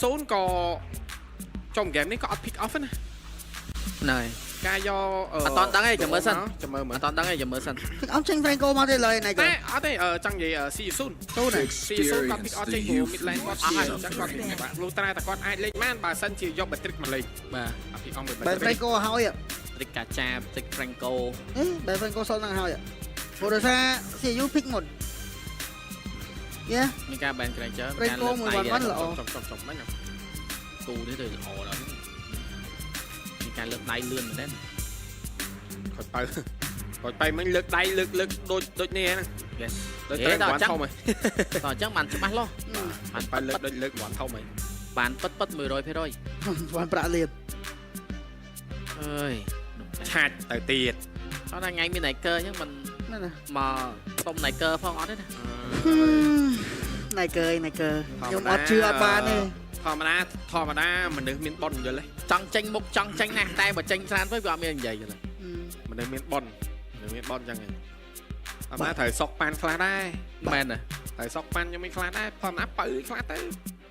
0ក៏ចំហ្គេមនេះក៏អត់ pick off ណា ណែ ការយក អត់តន់ដឹងទេចាំមើលសិន ចាំមើលមើល អត់តន់ដឹងទេចាំមើលសិន pick off ចេញ Franco មកទេលើណៃ តែអត់ទេចង់និយាយ C0 ចូលណា C0 គាត់ pick off ចេញព្រោះ mid lane គាត់អស់ហើយអញ្ចឹងគាត់បាក់លុះត្រាតែគាត់អាចលេងបានបើសិនជាយក Patrick មកលេង បាទ អត់ pick off មួយ បែប Patrick Franco ហើយ ត្រិកកាចាត្រិក Franco អេបែប Franco សល់ហ្នឹងហើយព្រោះដោយសារ CU pick មុនយ៉ា មានការ ban Granger Franco មួយវ៉ាន់វ៉ាន់ល្អ ចប់ចប់ចប់មិញ គូនេះទៅល្អដល់មានការលើកដៃលឿនមែនទេ ខុចបើខុចបើមិញលើកដៃលើកលើកដូចដូចនេះហ្នឹង Yes ដូចត្រូវវ៉ាន់ធំហ៎ តោះអញ្ចឹងបានច្បាស់លាស់បាន បើលើកដូចលើកវ៉ាន់ធំហ៎ បានពិតពិត100% វ៉ាន់ប្រាក់លៀន អើយ ឆាច់ទៅទៀត អត់ថ្ងៃមាន Niker អញ្ចឹងមិន មែនណា មកសុំ Niker ផងអត់ទេណា ណៃកើណៃកើខ្ញុំអត់ជឿអត់បានទេ ធម្មតាធម្មតាមនុស្សមានប៉ុនយល់ទេ ចង់ចេញមុខចង់ចេញណាស់តែបើចេញច្រើនពេកវាអត់មាននិយាយទេ មនុស្សមានប៉ុនមនុស្សមានប៉ុនអញ្ចឹងឯងធម្មតាត្រូវសុកប៉ានខ្លះដែរ មែនទេ ត្រូវសុកប៉ានខ្ញុំមានខ្លះដែរធម្មតាបើខ្លះទៅ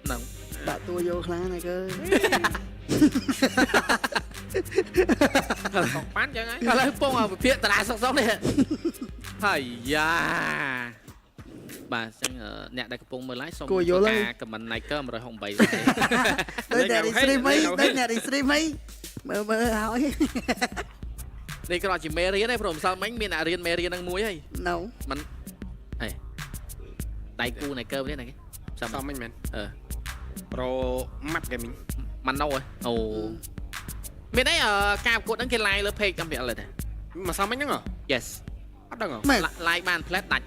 ហ្នឹង បាក់តួយកខ្លះណៃកើ សុកប៉ានអញ្ចឹងឯង ឥឡូវពងវិភាគតារាសុកសុកនេះហើយយ៉ាបាទអញ្ចឹងអ្នកដែលកំពុងមើល live សូមការ comment Niker 168 ដូចអ្នក stream អីដូចអ្នក stream អីមើលមើលហើយ នេះគ្រាន់ជាមេរៀនទេព្រោះម្សិលមិញមានអ្នករៀនមេរៀននឹងមួយហើយ ណៅ ដៃគូ Niker នេះណាគេសំ សមមិញមែន អឺ ប្រូម៉ាត់ហ្គេមីង ម៉ាណូហ៎អូមានអីការប្រកួតហ្នឹងគេ live លើ page កម្មវិធីទេ មកសមមិញហ្នឹងហ៎ Yes អត់ដឹងហ៎ មែន live បានផ្លែតដាច់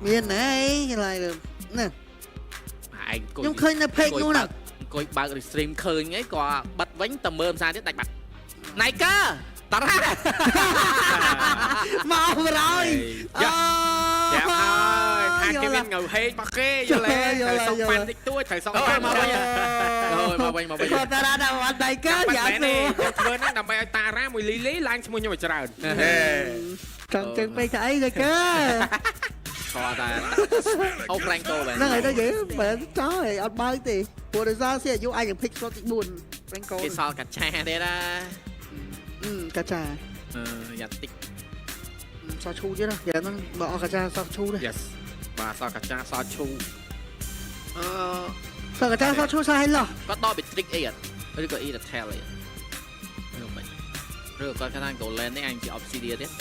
មានណែគេឡាយលើណា ឯងអង្គុយ ខ្ញុំឃើញនៅ page នោះណា អង្គុយបើក restream ឃើញអីក៏បិទវិញតែមើលភាសាទៀតដាច់បាត់ Niker តារា មកបរយ យ៉ាប្រាប់ហើយថាគេមានងៅហេងរបស់គេយល់ទេត្រូវសុកប៉ាន់តិចតួចត្រូវសុកប៉ាន់ អូយមកវិញមកវិញ គាត់តារាដល់អត់ដៃកើ យ៉ា យ៉ាសួរ ទេខ្ញុំធ្វើហ្នឹងដើម្បីឲ្យតារាមួយលីលីឡើងឈ្មោះខ្ញុំឲ្យច្រើន ចង់ចឹងពេកថាអីដៃកើ ខតាអូ Franco បែរ ហ្នឹងហើយទៅយេបើចោលអត់បើកទេព្រោះដោយសារស៊ីអាយុអាចនឹង pick slot ទី4 Franco គេសល់កាឆាទៀតណា កាចា អឺយ៉ាតិច សោះឈូទៀតណាយ៉ាងហ្នឹងបើអស់កាចាសោះឈូទេ Yes បាទសកាចាសឈូអឺ សោះកាចាសោះឈូសោះឲ្យលោះ គាត់ដក Beatrix អីអត់ឬក៏ Iratel អីឬមិនឬក៏គាត់ថា Golan នេះអញជា Obsidian ទៀត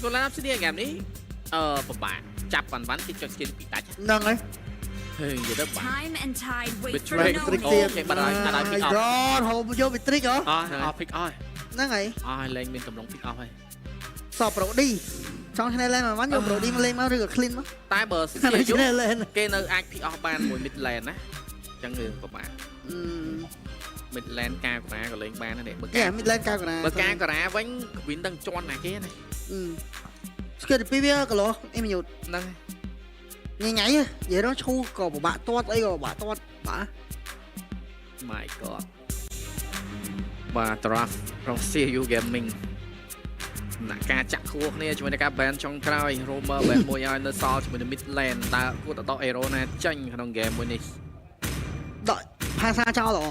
Golan Obsidian ហ្គេមនេះអឺពិបាកចាប់វ៉ាន់វ៉ាន់គេចុច skin ពីដាច់ ហ្នឹងហើយ ហេនិយាយទៅបាក់ Time and tide wait for Beatrix no Beatrix one. ទៀត គេបាត់ហើយបាត់ហើយ pick off រត់ហូបយក Beatrix ហ៎ អស់អស់ pick អស់ ហ្នឹងហើយ អស់ហើយលែងមានកម្រង pick off ហើយ សោះប្រូឌីចង់ឆ្នេះលេនមួយវ៉ាន់យកប្រូឌីមកលេងមកឬក៏ clean មក តែបើ ឆ្នេះលេន គេនៅអាច pick off បានមួយ mid lane ណាអញ្ចឹងរឿងពិបាក mid lane កាកូរ៉ាក៏លេងបានដែរបើ យ៉ា កា mid lane កៅកណា បើកាកូរ៉ាវិញកវិនដឹងជន់ណាគេណា ស្គីទី2វាកន្លោះអ៊ីមីញូត ហ្នឹង ញ៉ៃញ៉ៃនិយាយដល់ឈូក៏ពិបាកទាត់អីក៏ពិបាកទាត់បាទ My god បាទ draft របស់ CU Gaming ណាការចាក់ខួរគ្នាជាមួយនឹងការ ban ចុងក្រោយ Roamer ban មួយឲ្យនៅសល់ជាមួយនឹង mid lane តើគួរតដក Aero ណាចេញក្នុង game មួយនេះ ដកភាសាចោលល្អ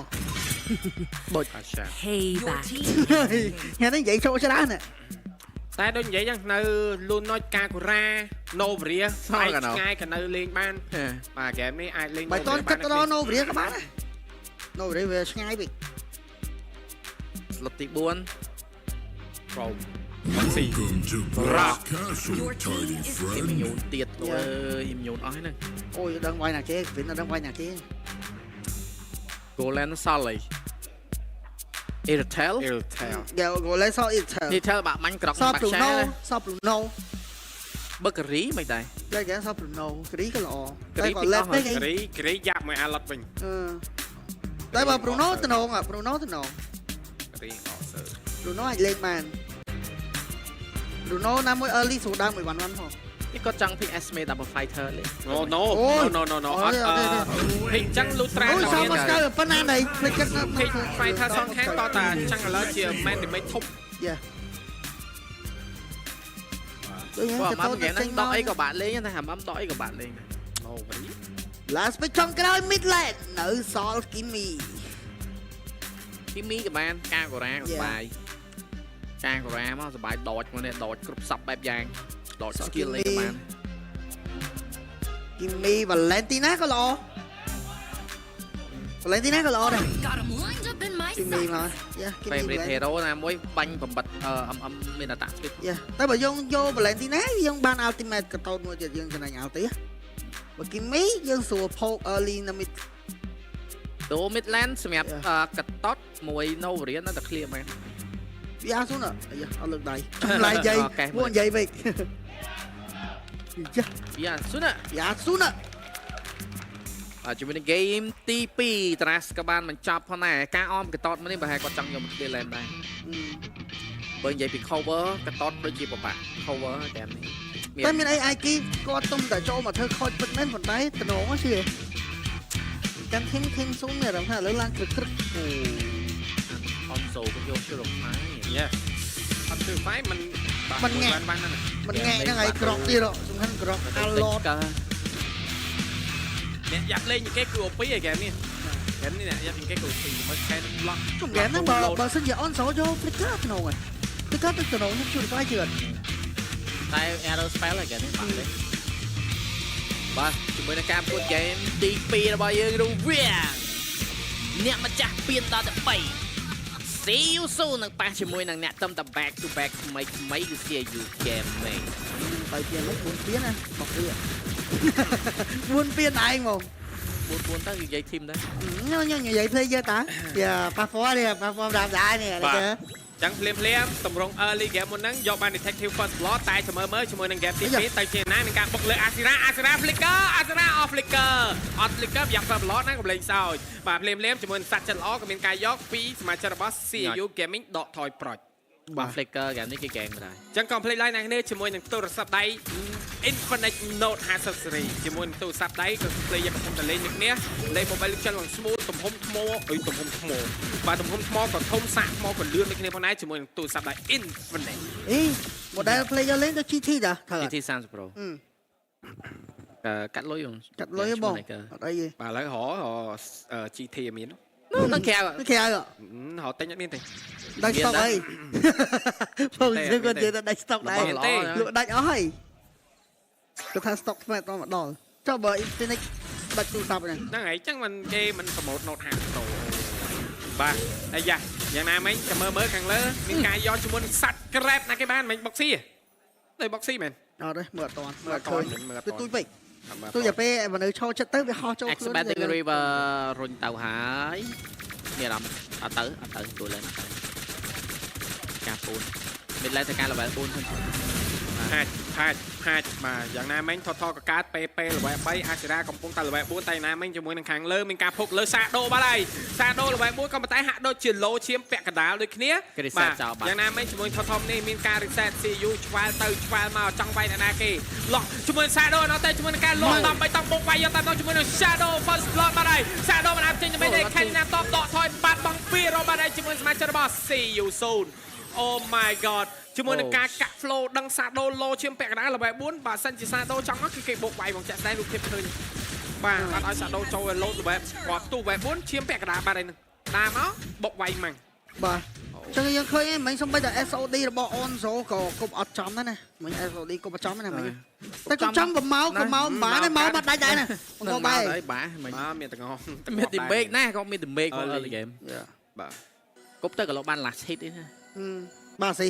អាឆា Payback. ថ្ងៃនេះនិយាយចូលច្រើនណា តែដូចនិយាយចឹងនៅលូណុចកាកូរ៉ាណូវរីស្អែកឆ្ងាយក៏នៅលេងបានបាទហ្គេមនេះអាចលេង បើតន់គិតទៅដល់ណូវរីក៏បានដែរណូវរីវាឆ្ងាយពេក ស្លុតទី4 ប្រូ Welcome to Rock. Brass Castle, Your team tiny is friend. immune ទៀតលោកអើយ immune អស់ហើយហ្នឹង អូយដឹងវាយណាគេវិញដឹងវាយណាគេ Golan សល់អី Irtel Irtel ហ្គេកូលេសអ៊ីថែ Irtel បាក់មាញ់ក្រក ស បាក់ ប្រូណូ ឆា សប្រូណូ បើការីមិនដែរ តែគេសប្រូណូគ្រីក៏ល្អ គ្រី តែក៏លេបពេកអី គ្រីគ្រីយ៉ាប់មួយអាឡុតវិញ អឺតែបើប្រូណូតំណងប្រូណូតំណង គ្រីអត់សើ ប្រូណូអាចលេងបានប្រូណូណាមួយ early ស្រួលដើមមួយវ៉ាន់វ៉ាន់ផង នេះគាត់ចង់ pick Esme Double Fighter លេង No no no no no អត់អឺ pick ចឹងលូត្រា អូយសមមកស្កៅប៉ុណ្ណាណៃភ្លេចគិតណា pick fighter សងខាងតតាចឹងឥឡូវជា man damage ធំ យ៉ាដូច បើ ហ្នឹង មកហ្គេម ទៅចេញ ហ្នឹងដកអីក៏បាក់លេងដែរហាំដកអីក៏បាក់លេងដែរ ណូវរី Last pick ចុងក្រោយ mid lane នៅសល់ Kimmy។ ទីមីក៏បានការកូរ៉ាក៏សបាយការកូរ៉ាមកសបាយដចមកនេះដចគ្រប់សពបែបយ៉ាងដច skill លេងក៏បាន។ Kimmy Valentina ក៏ល្អ Valentina ក៏ល្អដែរ។ Got 'em lined up in my Kimmy sights. មកយ៉ា Kimmy favorite hero ណាមួយបាញ់បំបិតអឹមអឹមមានអត្ត speed។ យ៉ាតែបើយើងយក Valentina យើងបាន ultimate កតោតមួយទៀតយើងចំណេញ ulti បើ Kimmy យើងស្រួលផោក early នៅ mid។ ដូ mid lane សម្រាប់កតតមួយ Novaria នៅតែ clear មែន។ វាអាស៊ូនអាយ៉ាអត់លើកដៃចម្លែកនិយាយពួកនិយាយពេកយ៉ា យ៉ាស៊ូណា យ៉ាស៊ូន បាទជាមួយនឹង game ទី2 Tras ក៏បានបញ្ចប់ផងដែរការអមកតតមួយនេះប្រហែលគាត់ចង់យកមក clear lane ដែរបើនិយាយពី cover កតតដូចជាពិបាក cover តែនេះមាន តែមានអី IT គាត់ទុំតែចូលមកធ្វើខូចពិតមែនប៉ុន្តែតំណងជាកាន់ធីមធីមស៊ូនមានអារម្មណ៍ថាឥឡូវឡើងក្រឹកក្រឹក អូអនសូក៏យកជួយរកផ្នែក យេអត់ធ្វើហ្វាយមិនបានបានហ្នឹង។ មិនងាយហ្នឹងហើយក្រក់ទៀតសំខាន់ក្រក់អាឡត កើ អ្នកយ៉ាប់លេងជាងគេគឺ OP ឯហ្គេមនេះហ្គេមនេះអ្នកយ៉ាប់ជាងគេគឺ OP មើលខែ block។ ជុំហ្គេមហ្នឹងបើបើសិនជាអនសូយក flicker ក្នុងហើយ flicker ទៅតំណងខ្ញុំជួយផ្លៃជឿអត់ តែ arrow spell ហើយគេនេះបាក់ទេបាទជាមួយនឹងការប្រកួត game ទី2របស់យើងរវាងអ្នកម្ចាស់ពានដល់ទៅ3 See you soon នឹងប៉ះជាមួយនឹងអ្នកតំត back to back ថ្មីថ្មីគឺ CU Gaming។ បាយពៀនហ្នឹង4ពៀនណាបកវា4ពៀនឯងហ្មង។ 4 4ទៅនិយាយ team ដែរ។ ញញនិយាយ player តាយ៉ាប៉ះហ្វនេះប៉ះហ្វតាមដែរនេះទៅ ចឹងភ្លាមភ្លាមតម្រង early game មុនហ្នឹងយកបាន detective first blood តែចាំមើលមើលជាមួយនឹង game ទី2ទៅជាណាមានការបុកលើ Asira Asira flicker Asira off flicker អត់ flicker ប្រយ័ត្ន first blood ណាកុំលេងសើចបាទភ្លាមភ្លាមជាមួយនឹងសត្វចិត្តល្អក៏មានការយកពីសមាជិករបស់ CU Gaming ដកថយប្រុច។ បាទ flicker ហ្គេមនេះគេ game ដែរ។ ចឹងកុំភ្លេចឡើយអ្នកគ្នាជាមួយនឹងទូរស័ព្ទដៃ Infinix Note 50 series ជាមួយនឹងទូរស័ព្ទដៃក៏ player កំពុងតែលេងដូចគ្នាលេង Mobile Legends ឡើង smooth ទំហំថ្មអុយទំហំថ្មបាទទំហំថ្មក៏ធំសាកថ្មក៏លឿនដូចគ្នាផងដែរជាមួយនឹងទូរស័ព្ទដៃ Infinix។ អី model player លេងទៅ GT តាត្រូវ GT 30 Pro អឺកាត់លុយបង។ កាត់លុយបងអត់អីទេ។ បាទឥឡូវរក GT មាន នោះនៅក្រៅ នេះគេឲ្យ រកទិញអត់មានទេ។ ដាច់ stock អីបងយើងគាត់និយាយថាដាច់ stock ដែរ របស់ល្អ លក់ដាច់អស់ហើយគាត់ថា stock ថ្មីអត់មកដល់ចុះបើ Infinix ដាច់ទូរស័ព្ទហ្នឹង។ ហ្នឹងហើយចឹងមិនគេមិន promote Note 50 Pro បាទអាយ៉ាយ៉ាងណាមិញចាំមើលមើលខាងលើមានការយកជាមួយនឹងសត្វ crab ណាគេបានមិញបុកស៊ីទៅបុកស៊ីមែន? អត់ទេមើលអត់តាន់មើលអត់ឃើញ មើលអត់ វាទូចពេក មើល ទូចតែពេលមនុស្សឈរចិត្តទៅវាហោះចូលខ្លួន។ Expanding River រុញទៅហើយមានអារម្មណ៍អត់ទៅអត់ទៅទូលេនអត់ទៅការពូនមានឡើងទៅការ level 4សិន។ ហាច់ហាច់ហាច់បាទយ៉ាងណាមិញថថកកើតពេពេ level 3អាសិរាកំពុងតែ level 4តែយ៉ាងណាមិញជាមួយនឹងខាងលើមានការភុកលើសាដូបាត់ហើយសាដូ level 4ក៏ប៉ុន្តែហាក់ដូចជាលោឈាមពាក់កណ្ដាលដូចគ្នា។ គេ reset ចោលបាត់។ យ៉ាងណាមិញជាមួយថថនេះមានការ reset CU ឆ្វែលទៅឆ្វែលមកចង់វាយអ្នកណាគេលោះជាមួយ Shadow អត់ទេជាមួយនឹងការលោះដើម្បីតង់បុកវាយយកតាមដងជាមួយនឹង Shadow first blood បាត់ហើយ Shadow មិនអាចចេញទៅវិញទេខេនណាតបដកថយបាត់បង់2របាត់ហើយជាមួយសមាជិករបស់ CU 0 Oh my god ជាមួយនឹងការកាក់ flow ដឹង Shadow លោឈាមពាក់កណ្ដាល level 4បើសិនជា Shadow ចង់មកគឺគេបុកវាយមកចាក់ស្ដែងរូបភាពឃើញបាទអត់ឲ្យ Shadow ចូលឲ្យ load level គាត់ផ្ទុះ level 4ឈាមពាក់កណ្ដាលបាត់ហើយនឹងតាមមកបុកវាយម៉ាំង។ បាទចឹងយើងឃើញហ្នឹងមិញសំបីតែ SOD របស់ Onzo ក៏គប់អត់ចំដែរណាមិញ SOD គប់អត់ចំដែរណាមិញតែគប់ចំក៏មកក៏មកមិនបានដែរមកបាត់ដាច់ដែរណាមកបែ ហើយបាមិញ បាទមានតង មាន damage ណាក៏មាន damage ផង early game។ បាទ។ គប់ទៅក៏លោកបាន last hit ទេណា។ បាទស៊ី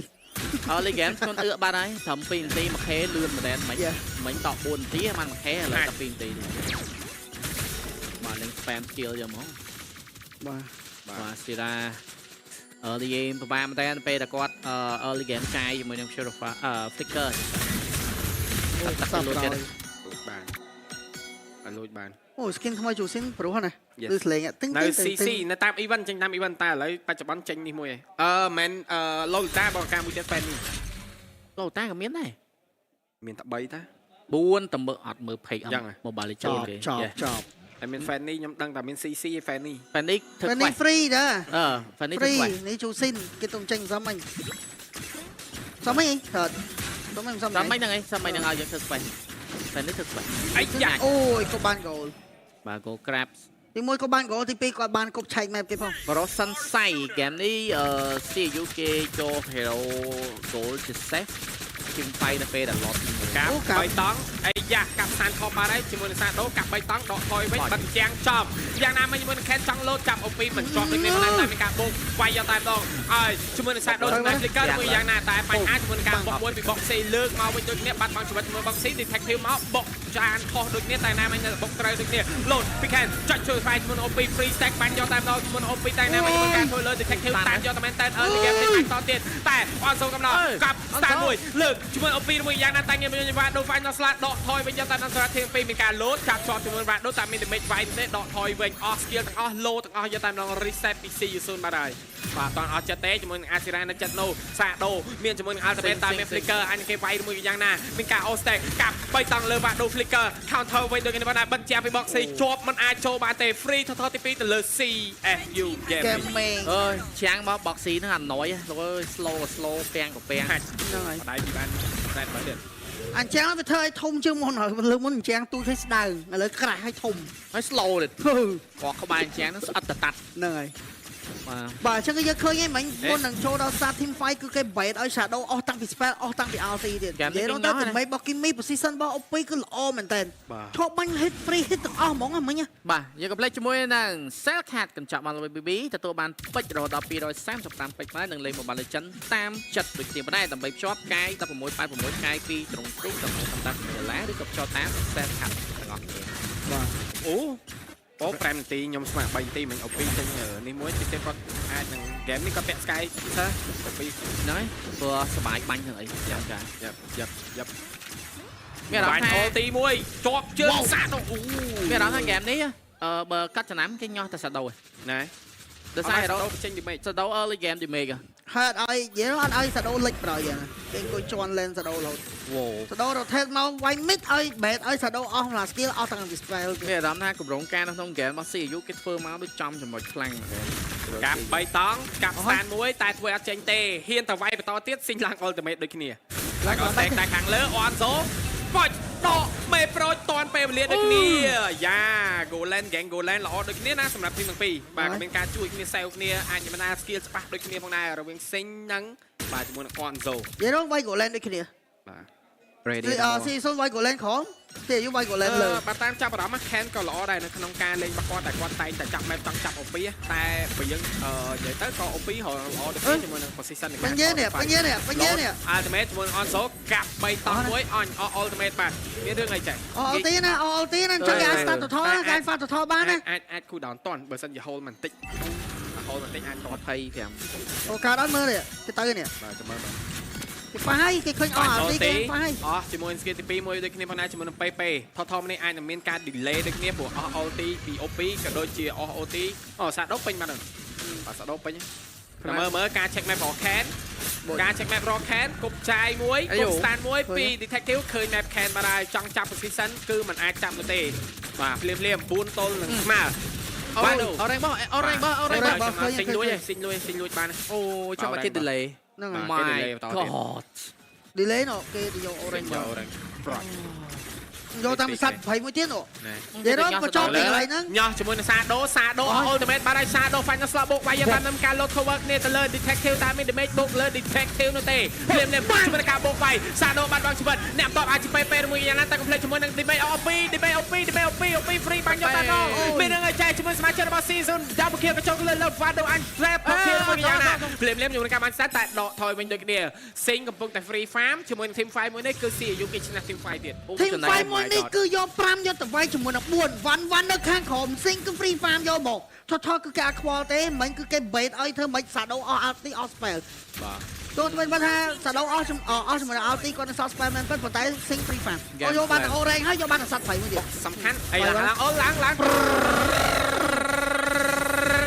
early game ធ្ងន់អឿបាត់ហើយត្រឹម2នាទី 1K លឿនមែនមិញមិញត4នាទីបាន 1K ឥឡូវតែ2នាទីទេបាទនឹង spam skill យកមក បាទ។ បាទស៊ីរ៉ា early game ពិបាកមែនតើពេលតែគាត់ early game ចាយជាមួយនឹង Purify Flicker ទឹកទឹកលួចទៀត លួចបានអត់លួចបាន។ អូ skin ថ្មីជូស៊ីនព្រោះណា Yes. ឬសលេងទិញ នៅ ទិញ CC នៅតាម event ចេញតាម event តែឥឡូវបច្ចុប្បន្នចេញនេះមួយឯងអឺមិនអឺ Lolita បងការមួយទៀត fan នេះ។ លោតាក៏មានដែរ។ មានតែ3តា 4តែមើលអត់មើល page យ៉ាងហ៎ Mobile ចប់ Legends គេ ចប់ចប់ តែមាន fan នេះខ្ញុំដឹងតែមាន CC ឯ fan នេះ។ fan នេះធ្វើ ពេលនេះ quest free តា អឺ fan នេះធ្វើ free quest។ នេះជូស៊ីនគេទុំចេញសំមិញសំមិញអីសំមិញសំមិញ សាមិញហ្នឹងឯងសាមិញហ្នឹងឲ្យយើងធ្វើ quest fan នេះធ្វើ quest អីយ៉ា អូយក៏បាន goal បាទ Go Crabs ទី1ក៏បាន gold ទី2ក៏បានគប់ឆែក map គេផង ប្រុសសិនសៃហ្គេមនេះអឺ CU គេចូល Hero Goal ជា safe ជាងបៃនៅពេលដែល lot ទី1 កាប់បីតង់អីយ៉ាកាប់សានខំបាត់ហើយជាមួយនឹងសាដូកាប់បីតង់ដកថយវិញបិទជាងចំយ៉ាងណាមិញជាមួយនឹងខេនចង់លោតចាប់អូពីមិនជាប់ដូចនេះប៉ុន្តែមានការបោកវាយយកតែម្ដងហើយជាមួយនឹងសាដូចំណែក flicker មួយយ៉ាងណាតែបញ្ហាជាមួយនឹងការបោកមួយពីបុកស៊ីលើកមកវិញដូចនេះបាត់បង់ជីវិតជាមួយបុកស៊ី detective មកបុកចានខុសដូចនេះតែណាមិញនៅបុកត្រូវដូចនេះលោតពីខេនចុចជួយស្វែងជាមួយនឹងអូពី free stack បាញ់យកតែម្ដងជាមួយនឹងអូពីតែណាមិញជាមួយការធ្វើលើ detective តាមយកតែមែនតែ early game នេះបាញ់តទៀតតែអត់សូវកំណត់កាប់ stand មួយលើកជាមួយអូពីមួយយ៉ាងណាតែងាយមួយវ៉ាដូ final slot ដកថយវិញយកតែដល់សារធាងពីរមានការលោតចាប់ជាប់ជាមួយវ៉ាដូតែមាន damage វាយទេដកថយវិញអស់ skill ទាំងអស់លោទាំងអស់យកតែម្ដង reset ពី CU0 បាត់ហើយបាទតអត់ចិត្តទេជាមួយនឹងអាស៊ីរ៉ានៅចិត្តនោះសាដូមានជាមួយនឹង ultimate តែមាន flicker អញគេវាយមួយយ៉ាងណាមានការ all stack កាប់បីតង់លើវ៉ាដូ flicker counter វិញដូចគ្នាបានដែរបិទជាពី box ជាប់មិនអាចចូលបានទេ free ថថទី2ទៅលើ CFU ហ្គេ Gaming មមេង អើយជាងមក boxy ហ្នឹងអាណយលោកអើយ slow ក៏ slow ពាំងក៏ពាំង ហាច់ ហ្នឹងហើយ បដៃពីបានតែបើទៀត អញ្ចឹងវាធ្វើឲ្យធំជាងមុនហើយលើកមុនអញ្ចឹងទូចឲ្យស្ដើងឥឡូវក្រាស់ឲ្យធំ ហើយ slow ទៀត ហឺ គាត់ក្បែរជាងហ្នឹងស្អិតតតាត់ ហ្នឹងហើយ បាទ បាទអញ្ចឹងគឺយើងឃើញហ្នឹងមិញមុននឹងចូលដល់ start team fight គឺគេ bait ឲ្យ Shadow អស់តាំងពី spell អស់តាំងពី RC ទៀតនិយាយទៅដើម្បីរបស់ Kimi position របស់ OP គឺល្អមែនតើ បាទ ឈប់បាញ់ hit free hit ទាំងអស់ហ្មងហ្នឹងមិញណា បាទយើងក៏ផ្លេចជាមួយនឹង Cell Cat កញ្ចក់បាន BB ទទួលបានពេជ្ររហូតដល់235ពេជ្រដែរនិងលេង Mobile Legends តាមចិត្តដូចគ្នាដែរដើម្បីភ្ជាប់កាយ1686កាយពីត្រង់ទ្រូងដល់សម្រាប់ដុល្លារឬក៏ភ្ជាប់តាម Cell Cat ទាំងអស់គ្នា អូអូ5នាទីខ្ញុំស្មាន3នាទីមិញអូពីចេញនេះមួយទីទៀតគាត់អាចនឹងហ្គេមនេះគាត់ពាក់ Sky ទៅអូពី ហ្នឹងហើយព្រោះសបាយបាញ់ហ្នឹងអីយ៉ាងចា យ៉ាប់យ៉ាប់យ៉ាប់ មានអារម្មណ៍ថា អូទី1ជាប់ជើងសាក់អូ មានអារម្មណ៍ថាហ្គេមនេះអឺបើកាត់ចំណាំគេញាស់តែ Shadow ឯង ណែ ដោយសារ Hero ចេញ damage Shadow early game damage ហើយអត់ឲ្យនិយាយអត់ឲ្យ Shadow លិចប្រយយ៉ាងគេអង្គុយជន់ lane Shadow រហូត វ៉ូ Shadow rotate មកវាយ mid ឲ្យ bait ឲ្យ Shadow អស់ម្ល៉េះ skill អស់តាំងពី spell ទៀត មានអារម្មណ៍ថាកម្រងការនៅក្នុង game របស់ CU គេធ្វើមកដូចចំចំណុចខ្លាំងមែនទេ កាប់3តង់កាប់ស្តានមួយតែធ្វើអត់ចេញទេហ៊ានតែវាយបន្តទៀតស៊ីងឡើង ultimate ដូចគ្នាឡើងអត់តែតែខាងលើអនសូប៉ាច់ដកមេប្រូចតាន់ពេលវេលាដូចគ្នាយ៉ា Golan Gang Golan ល្អដូចគ្នាណាសម្រាប់ទីមទាំងពីរបាទក៏មានការជួយគ្នាសេវគ្នាអាចមានណា skill ច្បាស់ដូចគ្នាផងដែររវាងស៊ីងនិងបាទជាមួយនឹង Onzo និយាយទៅវាយ Golan ដូចគ្នា បាទ Ready អឺ season វាយ Golan ក្រោមទេយូវាយ Golan លើ បាទតាមចាប់អារម្មណ៍ Ken ក៏ល្អដែរនៅក្នុងការលេងរបស់គាត់តែគាត់តែងតែចាប់ map ចង់ចាប់ OP តែបើយើងនិយាយទៅក៏ OP រល្អដូចគ្នាជាមួយនឹង position នៃ បញ្ញានេះបញ្ញានេះបញ្ញានេះ Ultimate ជាមួយនឹង Onzo កាប់3តោះមួយអញអស់ Ultimate បាទមានរឿងអីចេះ អល់ទីណាអល់ទីណាចង់គេអាច start ទៅថគេអាច fast ទៅថបានណា អាចអាច cool down តន់បើសិនជា hold បន្តិច hold បន្តិចអាចតន់ 25 អូកើតអត់មើលនេះគេទៅនេះ បាទចាំមើលបាទ គេប៉ះហើយគេឃើញអស់អាទីគេប៉ះហើយ អស់ជាមួយ skill ទី2មួយដូចគ្នាផងដែរជាមួយនឹង PP ថថនេះអាចនឹងមានការ delay ដូចគ្នាព្រោះអស់ ulti ពី OP ក៏ដូចជាអស់ OT អូសាដូពេញបាត់ហ្នឹងបាទសាដូពេញមើលមើលការ check map របស់ Ken ការ check map របស់ Ken គប់ចាយមួយគប់ stand មួយពី detective ឃើញ map Ken បាត់ហើយចង់ចាប់ position គឺมันអាចចាប់នោះទេបាទភ្លាមភ្លាម4ទល់នឹងស្មើ អូអរេងបោះអរេងបោះអរេងបោះ ស៊ីងលួចស៊ីងលួចស៊ីងលួចបាន អូចាំមកគេ delay ហ្នឹងហើយ My God delay នោះគេទៅយក orange យក orange ប្រត់ យកតាមសัตว์21ទៀតនោះ ណែ និយាយទៅបញ្ចប់ពីកន្លែងហ្នឹង ញោះជាមួយនឹងសាដូសាដូ ultimate បាត់ហើយសាដូ final slot បុកវាយតាមនឹងការ load cover គ្នាទៅលើ detective តាមមាន damage បុកលើ detective នោះទេភ្លាមៗជាមួយនឹងការបុកវាយសាដូបាត់បង់ជីវិតអ្នកតបអាចពេពេមួយយ៉ាងណាតែកុំភ្លេចជាមួយនឹង damage OP damage OP damage OP OP free បាញ់យកតាមដងមាននឹងឲ្យចែកជាមួយសមាជិករបស់ season double kill ក៏ចូលលើលើ Vado and trap kill មួយយ៉ាងណាភ្លាមៗជាមួយនឹងការបានស្តាតែដកថយវិញដូចគ្នាសេងកំពុងតែ free farm ជាមួយនឹង team fight មួយនេះគឺ CU គេឈ្នះ team fight ទៀត ធីម fight មួយនេះគឺយក5យកទៅវាយជាមួយនឹង4វ៉ាន់វ៉ាន់នៅខាងក្រោមស៊ីងគឺ free farm យកមកថថគឺគេអត់ខ្វល់ទេមិញគឺគេ bait ឲ្យធ្វើមិនសាដូអស់ ulti អស់ spell បាទ ទោះបីបើថាសាដូអស់អស់ជាមួយនឹង ulti គាត់នឹងសល់ spell មែនប៉ុន្តែស៊ីង free farm អូយកបានតែ orange ហើយយកបានតែសត្វព្រៃមួយទៀត សំខាន់អីឡើងឡើងអូឡើងឡើង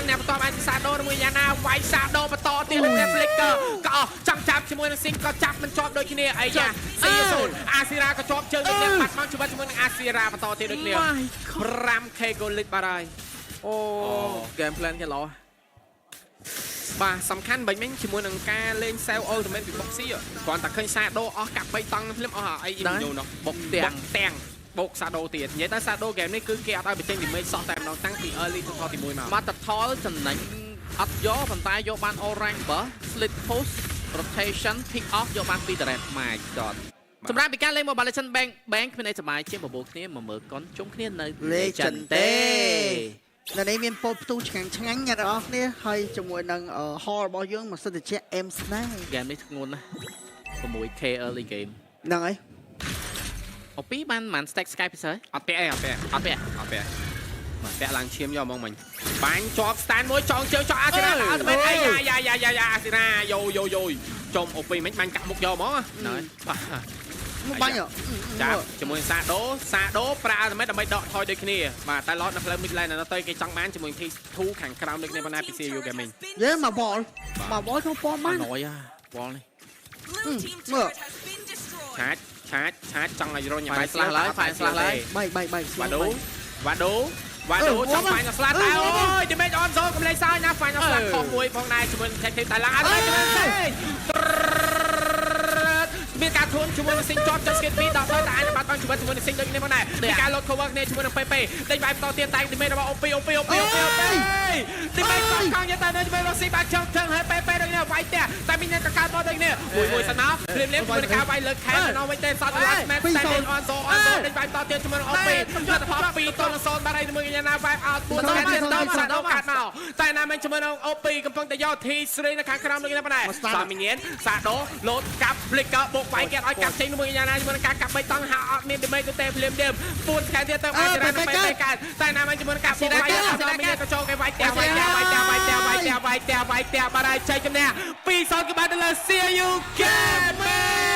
អ្នកបន្តអាចសាដូមួយយ៉ាងណាវាយសាដូបន្តទៀតលើ Flicker ក៏អស់ចង់ចាប់ជាមួយនឹងស៊ីងក៏ចាប់មិនជាប់ដូចគ្នាអីយ៉ាស៊ីសូនអាស៊ីរ៉ាក៏ជាប់ជើងដូចគ្នាបាត់បង់ជីវិតជាមួយនឹងអាស៊ីរ៉ាបន្តទៀតដូចគ្នា 5K goal lead បាត់ហើយ អូ game plan គេល្អ បាទសំខាន់បាញ់មិញជាមួយនឹងការលេង sell ultimate ពី Boxy គ្រាន់តែឃើញសាដូអស់កាប់3តង់ភ្លាមអស់អីយូរនោះ បុកទាំង ទាំង បូក Shadow ទៀតនិយាយទៅ Shadow game នេះគឺគេអត់ឲ្យបញ្ចេញ damage សោះតែម្ដងតាំងពី early ទៅថតទី1មក មកតថលចំណេញអត់យកប៉ុន្តែយកបាន orange បើ split post rotation pick off យកបាន2 turret my god សម្រាប់ពីការលេង Mobile Legends Bank Bank គ្មានអីសប្បាយជាងបបួលគ្នាមកមើលកុនជុំគ្នានៅ Legend ទេនៅនេះមានពោតផ្ទុះឆ្ងាញ់ឆ្ងាញ់អ្នកទាំងអស់គ្នាហើយជាមួយនឹង hall របស់យើងមកសិតតែជា M ស្នេហ៍ ហ្គេមនេះធ្ងន់ណាស់ 6K early game ហ្នឹងហើយ អូពីបានប៉ុន្មាន stack sky ពិសេស អត់ពាក់អីអត់ពាក់ អត់ពាក់ អត់ពាក់បាទពាក់ឡើងឈាមយកហ្មងមិញបាញ់ជាប់ stand មួយចងជើងចង់អាស៊ីរ៉ាអត់មែនអីយ៉ាយ៉ាយ៉ាយ៉ាយ៉ាអាស៊ីរ៉ាយោយោយោចំអូពីមិញបាញ់កាក់មុខយកហ្មង ហ្នឹងហើយ បាទ មកបាញ់ហ៎ ចាប់ជាមួយសាដូសាដូប្រើអត់មែនដើម្បីដកថយដូចគ្នាបាទតែឡតនៅផ្លូវ mid lane នៅទៅគេចង់បានជាមួយ T2 ខាងក្រោមដូចគ្នាប៉ុណ្ណាពី CU Gaming យេមកបលមកបលចូលប៉មបាន អណយអាវល់នេះ Blue team មើល turret has been destroyed. ឆាចឆាចឆាចចង់ឲ្យរុញឲ្យបាយ ស្លាស់ឡើយផាយស្លាស់ឡើយ បីបីបី វ៉ាដូវ៉ាដូវ៉ាដូចង់ final slash តែអូយ damage on zone កំឡេងសើណា final slash ខុសមួយផងដែរជាមួយ detective តែឡើងអត់ដែរជាមួយសេមានការធួនជាមួយនឹងសិងជាប់ចុះ skill 2ដល់ទៅតែអាចបាត់បង់ជីវិតជាមួយនឹងសិងដូចគ្នាផងដែរមានការ load cover គ្នាជាមួយនឹង PP ដេញបាយបន្តទៀតតែ damage របស់ OP OP OP OP OP damage កងកងយកតែនៅជាមួយនឹងស៊ីបាចង់ថឹងហើយ PP ដូចគ្នាវាយផ្ទះតែមានអ្នកកកើតមកដូចគ្នាមួយមួយសិនមកភ្លាមភ្លាមជាមួយនឹងការវាយលើខែណោវិញទេសត last man standing on zone on zone ដេញបាយបន្តទៀតជាមួយនឹង OP យកទៅផល2ទល់នឹង0បាត់ហើយជាមួយកញ្ញាណា vibe out 4ស្កាត់ទៀតដល់សាដូកាត់មកតែណាមិនជាមួយនឹង OP កំពុងតែយក T3 នៅខាងក្រោមដូចគ្នាប៉ុណ្ណេះសាមីញៀនសាដូលោតកាប់ flicker បុកវាយគេឲ្យកាប់ចេញជាមួយកញ្ញាណាជាមួយនឹងការកាប់3តង់ហាអត់មាន damage ទៅទេភ្លាមភ្លាម4ស្កាត់ទៀតទៅអាចរ៉ានទៅកើតតែណាមិនជាមួយនឹងការបុកវាយសាមីញៀនក៏ចូលគេវាយផ្ទះវាយផ្ទះវាយផ្ទះវាយផ្ទះវាយផ្ទះវាយផ្ទះវាយផ្ទះបាត់ហើយជ័យជំនះ2-0គឺបានទៅលើ CU Gaming